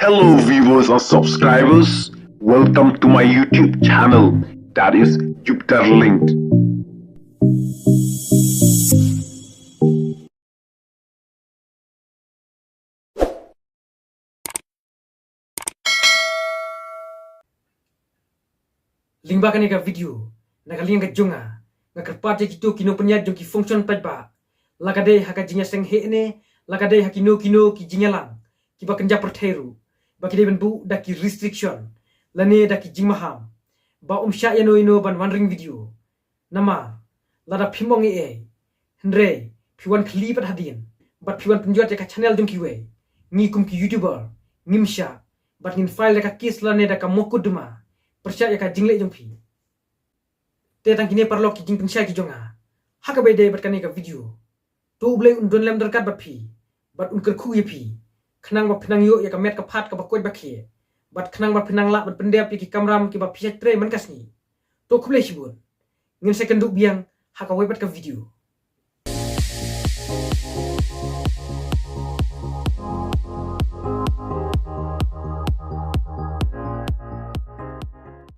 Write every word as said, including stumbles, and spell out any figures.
Hello viewers and subscribers, welcome to my YouTube channel, that is Jupiter Linked. Lyngba kane ka video, na ka liang ka jong nga, nga kyrpad ïa kito ki nongpynïaid jong ki function paidbah, la ka dei ha ka jingïaseng heh ne, la ka dei ha kino kino ki jingïalang kiba kynja pyrthei ruh, ba ki dei ban buh da ki restriction lane da ki jingmaham, ba ym shah ïano ïano ban wan ring video. Namar lada phim ong ei ei, hynrei phi wan khlieh pat hadien bad phi wan pynjot ïa ka channel jong kiwei, ngi kum ki YouTuber ngim shah bad ngin file da ka case lane da ka mukotduma pyrshah ïa ka jingleh jong phi. Te tang kine paralok ki jingpynshai ki jong nga ha kaba ïadei bad kane ka video. To U Blei un don lem ryngkat bad phi bad un kyrkhu ïa phi, khnang ba phin nang ïoh ïa ka met ka phad kaba koit ba khie, bad khnang ba phin nang lah ban pyndep ïa ki kamram kiba phi shait trei man ka sngi. To khublei shibun. Ngin sa ïakynduh biang ha kawei pat ka video.